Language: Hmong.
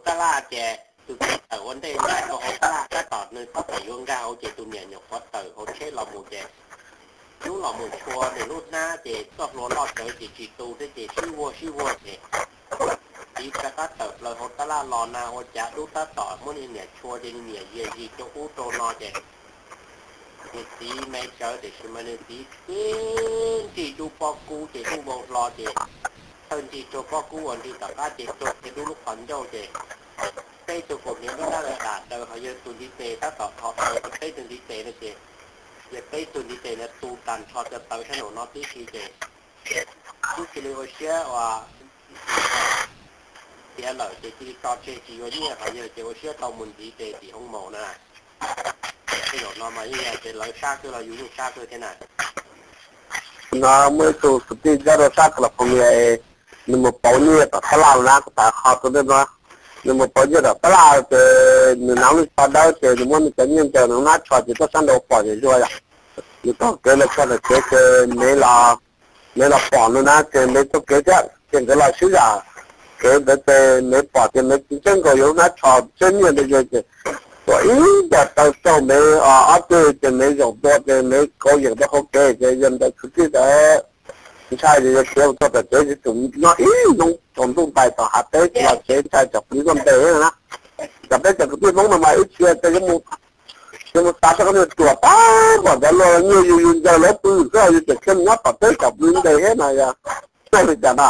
tab laj ces tus txiv tawm ua ntej nkag rau hauv tab laj, tab tom nws tab tom yuav nkag hauv ces tus niam nyuam qhuav tawm hauv tsheb los mus ces hnub los mus tshua nws lub hnab ces txoj hlua loj tsawv ces tsis tu thiab ces sib vuag sib vuag ces txiv rov qab tawm plaws hauv tab laj los na ua cas dub tab tom muab nws niam tshua ces nws niam yias zis rau ub rau no ces nws txiv me tsawv tiam sis mas nws txiv tib nrig dub pob kub ces dub vau hlo ces thawj nrig rau pob kub ua nrig tom qab ces rau kiag dub lub qhov ncauj ces peb tug kaus hniav dub dab lawv dam daws ho yawg tus ntiv tes tab tom tho taw rau peb tug ntiv tes no ces yawg peb tug ntiv tes no tu tag nrho cov taw sab nraum no tib si ces tub cia li ua siab ua tiav lawm ces cia li tso tseg tsis yuav nyiaj ho yawg ces ua siab tau mus ntxiv tes tim hoob maus na. Tej zaum no mas yeej yog tias lawv sab kawg los yus yeej sab kawg thiab na. No muaj ib tug kwv tij nyob rau sab California, nws mus pauv nyiaj tom tab laj na, kuv tas qhov rau nej no. Nws mus pauv nyiaj tom tab laj ces nws hnav lub tsho dawb ces nws muab nws cov nyiaj ntsaws nws hnab tsho ces tuaj sab nraud pom ces zuag yom. Nws taug kev los txog tom kev ces nev los, nev los pom nws na ces nev taug kev thiab ces nkawd los sib zam kev ntawd ces nev pom ces nev tsis ntseeb nkaus yuav lub hnab tsho tseb nyiaj ntawd ces tuam ib ncaws taw raug nev ob tug ces nev zaum ntua ces nev kauv yeem rau hauv kev ces yawg ntawd kwv tij ntawd ntshai ces yawg khiav mus txog tom kev ces tseem nyob ib hnub tsaus ntuj ntais tom hav teb los tsev ntshai tsam plis tuaj ntes na. Cov peb cov kwv tij Hmoob no mas ib txhia ces yuav mus xav saib qhov niag ruam tag npaum ntawd los nyiaj yus yus ntsaws lawv pw xwb yus tseem khiav mus nyob tom teb tsam plis ntes thiab na yog. Txawj li cas no.